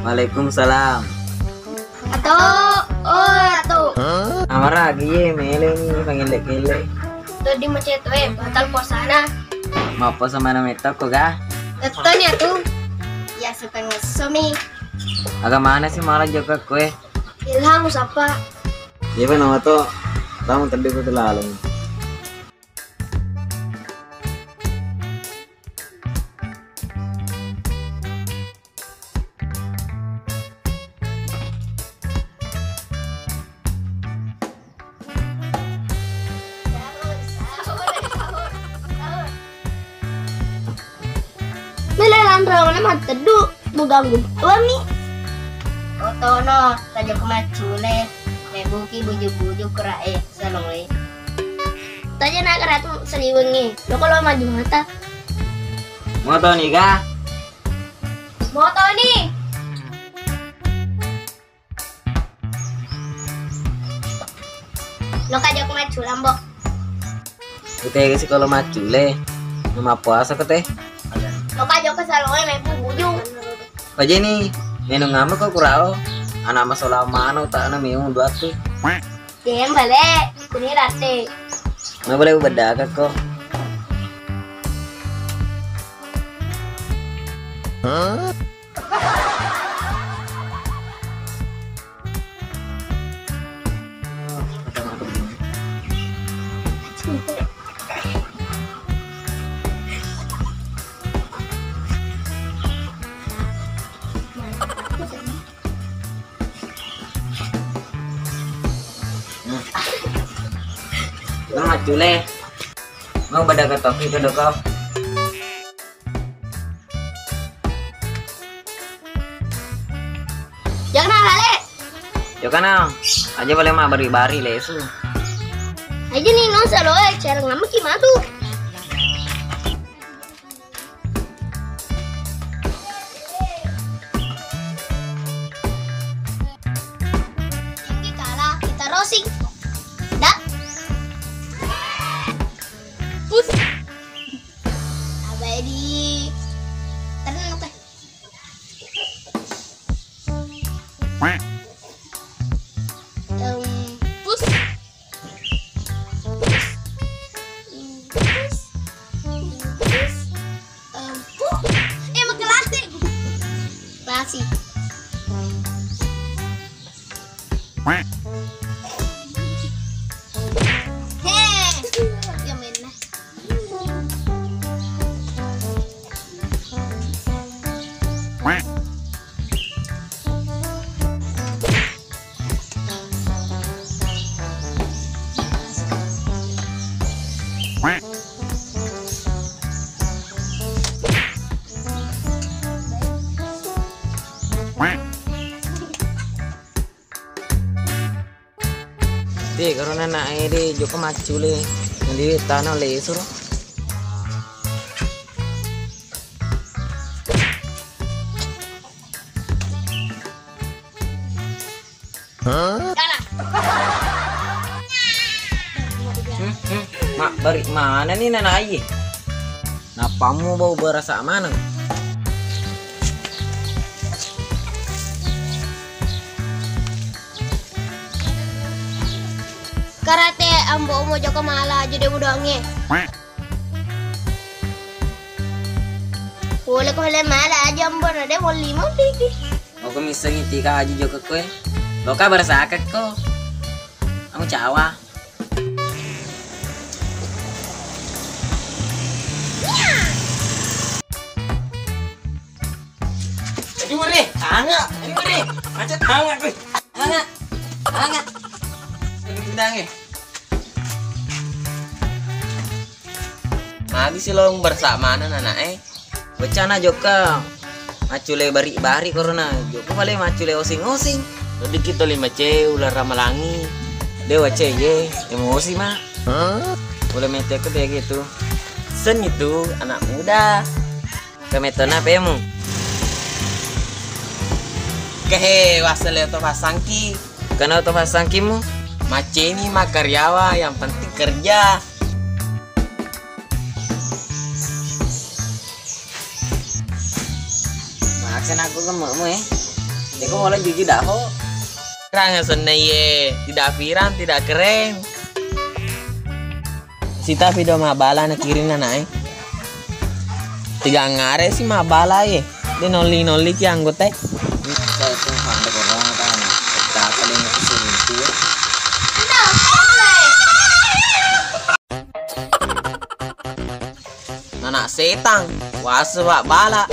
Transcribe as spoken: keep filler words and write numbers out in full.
Waalaikumsalam. Ato, oh, Ato. Amaragi ye, mele ni, pangelle-kelle. Dodi macet we, batal puasana. Mappuasa mana metto ko ga? Tettoni atu. Ya, setengah semi. Aga mana sih malah jokka kowe? Ilham sapa? Iya, Pak, nama to. Tamu tadi ko laleng. Mele lanra mana matteddu, muganggu. Wami. Otono, tajo ko maccule, mebuki buju-buju kerae saloe. Tajo na karatu saliwengnge, lo kalau maju mata. Moto ni ga? Moto ni. Loka jokka maccule, Mbok. Utega sih kalau maccule. Mappuasa ko teh. Loka jokka saloe meppu buju. Pajeni, menu ngama ko kurao. Anak masola mano tak na meung dua tu. Jem bale, kuni rate. Ma boleh ubedaka ko. Nah, cule. Mau pada ketoki ke doko. Jangan lale. Yo kana, aja boleh mah bari-bari lesu. Aja ni no saloe, cara ngamuk ki matu. Tinggi kalah kita rosing. Dah. Pus. Abai di. Tenang teh. Em, pus. Pus. Pus. Pus. Em, pu. Eh, makelasi. Kelasi. Heh, ya main lah. Te, karena nak ede joko maccule, nanti tano lesu ro. Hah? Hmm, hmm. Mak, bari mana nih nana aye? Napamu bau berasa mana? Karate ambo mo joko mala aja deh mudangnge. Boleh ko le mala aja ambo na deh mau lima tiki. Oko missengi tika aja joko koe. Loka berasa akak ko. Kamu cawa. Aduh, Re, tanga. Aduh, Re, macet tanga, Re. Tanga. Tanga. Aduh, tenang, eh. Magi si long bersamana nana, eh. Wecana jokka. Macule bari-bari korona. Jokka pale macule osing-osing. Dikit to lima ce ular ramalangi. Dewa ce ye, emosi, Mak. Boleh mete ke deh gitu. Sen itu anak muda. Kametona pemu. Kehe, wasale to pasangki. Kana to pasangkimu? Maceni makaryawa, yang penting kerja. Maksen aku gemukmu, eh. Iko mulai jiji daho. Rang senna ye, tidak viral, tidak keren. Sitapi do mabbala na kiring na nae. Tiga ngare si mabbala ye. De nolli-nolli ki anggota. Saya tuh sampai ke rumah kan. Kita paling ke sini tuh. Nana setang, wase wa bala.